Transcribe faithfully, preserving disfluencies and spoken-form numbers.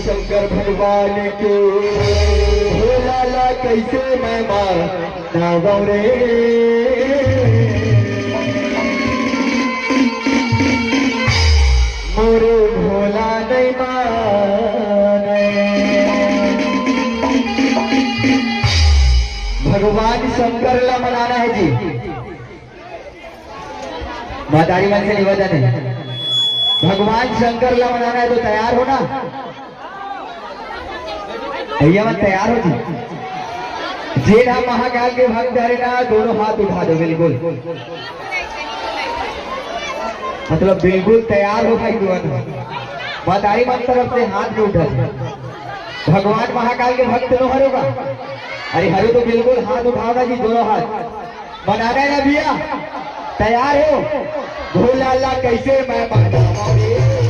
शंकर भगवान के भोला ला कैसे मैं मार नावरे। मोरे भोला नहीं माने। भगवान शंकर ला मनाना है जी। महतारी मन से निवेदन है, भगवान शंकर ला मनाना है तो तैयार हो ना। भैया मन तैयार हो जी। जेन ह महाकाल के भक्त हरे ना, दोनों हाथ उठा दो, बिल्कुल। मतलब बिल्कुल तैयार हो भाई, दोनों महतारी मन तरफ से हाथ नहीं उठा। भगवान महाकाल के भक्त नो हरो का? अरे हरो तो बिल्कुल हाथ उठाओ ना जी, दोनों हाथ। मनाना है ना भैया, तैयार हो? भोला ला कैसे मैं मनाऊं रे?